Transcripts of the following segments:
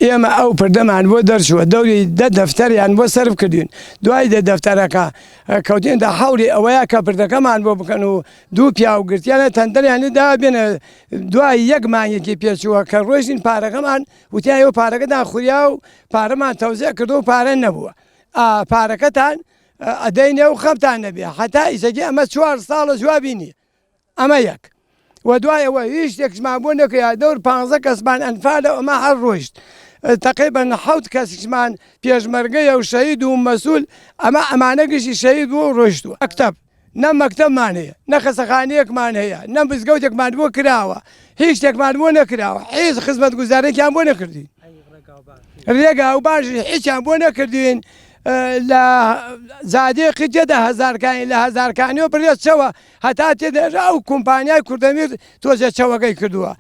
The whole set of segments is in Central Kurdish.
ئێمە ئەو پردەمان بۆ دەرچووە دەوری دە دەفتەریان بۆ سەرف کردوین دوای دە دەفتەرەکە کەوتین دە حەولی ئەوەیە کە پردەکەمان بۆ بکەن و دوو پیاو گرتیانە تەندەریان دا بێنە دوای یەک مانگێکی پێچووە کە ڕۆیشتین پارەکەمان وتیان ئێوە پارەکەتان خوریا و پارەمان تەوزیع کردو و پارە نەبووە ئا پارەکەتان ئەدەینێ و خەمتان نەبێ هەتا ئیسەکی ئەمە چوار ساڵە جوابی نییە ئەمە یەک و دوای ئەوە هیچ شتێکشمان بۆ نەکرا دەور پانزە کەسمان ئەنفالە ئەمە هەر ڕۆیشت تقریبا حەوت کەسیشمان پێشمەرگەیە و شەهید و مەسول ئەمە ئەمانە گشتی شەهید بوو و ڕۆیشتووە مەکتەب نە مەکتەبمان هەیە نە خەسەخانەیەکمان هەیە نە مزگەوتێکمان بۆ کراوە هیچ شتێکمان بۆ نەکراوە هیچ خزمەتگوزارێکیان بۆ نەکردین ڕێگا و باشی هیچیان بۆ نەکردوین لە جادەی قیتێدە هەزارکانی لە هەزارکانیەوە بڕێت چەوە هەتا تێدەژە ئەو کۆمپانیای کوردەمیر تۆزێ چەوەکەی کردووە.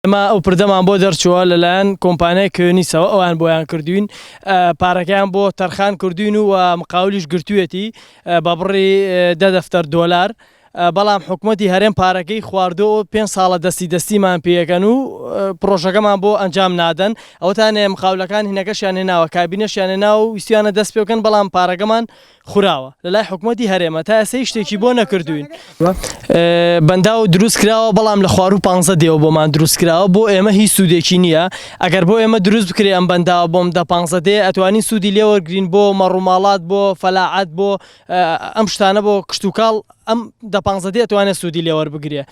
ئێمە ئەو پردەمان بۆ دەرچووە لەلایەن کۆمپانیای کۆنیسەوە ئەوان بۆیان کردوین پارەکەیان بۆ تەرخان کردوین و مقاولیش گرتوویەتی بە بڕی دە دەفتەر دۆلار بەڵام حکومەتی هەرێم پارەکەی خواردووە پێنج ساڵە دەستی دەستیمان پێیەکەن و پرۆژەکەمان بۆ ئەنجام نادەن ئەوەتانێ مقاولەکان هینەکەشیان هێناوە کابینەشیان هێناوە و ویستویانە دەست پێ بکەن بەڵام پارەکەمان خوراوە لەلای حکومەتی هەرێمە تا ئێستا هیچ شتێکی بۆ نەکردوین بەنداو دروست کراوە بەڵام لە خواروو پانزە دێوە بۆمان دروست کراوە بۆ ئێمە هیچ سوودێکی نییە ئەگەر بۆ ئێمە دروست بکرێ ئەم بەنداوە بۆم دە پانزە دێ ئەتوانین سوودی لێوەرگین بۆ مەڕوماڵات بۆ فەلاعەت بۆ ئەم شتانە بۆ کشتوکاڵ ئەم دە پانزە دێ ئەتوانێت سوودی لێوەربگرێ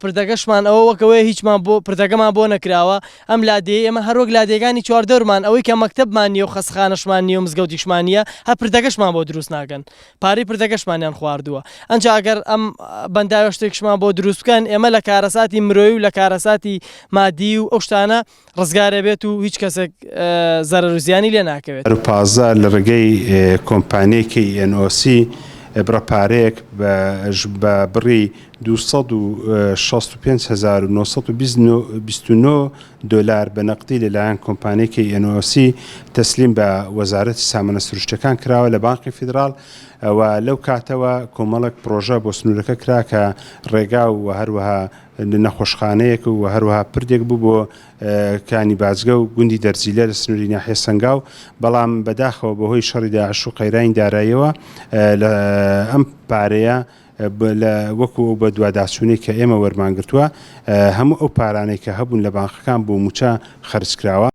پردەکەشمان ئەوە وەکەوەی هیچمان بۆ پردەکەمان بۆ نەکراوە ئەم لادێی ئێمە هەروەک لادێکانی چواردەورمان ئەوەی کە مەکتەبمان نییە و خەستخانەشمان نییە و مزگەوتیشمان نییە هەر پردەکەشمان بۆ دروست ناکەن پارەی پردەکەشمانیان خواردووە ئەنجا ئەگەر ئەم بەنداوە شتێکشمان بۆ دروست بکەن ئێمە لە کارەساتی مرۆیی و لە کارەساتی مادی و ئەو شتانە ڕزگارێ بێت و هیچ کەسێک زەرەر و زیانی لێ ناکەوێت. 2015 لە ڕێگەی کۆمپانیای KNOC بڕە پارەیەک بە بڕی 265929 دۆلار بە نەقدی لەلایەن کۆمپانیای KNOC تەسلیم بە وەزارەتی سامانە سروشتیەکان کراوە لە بانقی فیدراڵ و لەو کاتەوە کۆمەڵێک پڕۆژە بۆ سنوورەکە کرا کە ڕێگا و هەروەها نەخۆشخانەیەک و هەروەها پردێک بوو بۆ کانی باجگە و گوندی دەرزیلە لە سنووری ناحیە سەنگاو، بەڵام بەداخەوە بەهۆی شەڕی داعش و قەیرانی داراییەوە لە ئەم پارەیە لە وەکو ئەو بەدواداچوونەی کە ئێمە وەرمانگرتووە هەموو ئەو پارانەی کە هەبوون لە بانقەکان بۆ مووچە خەرج کراوە.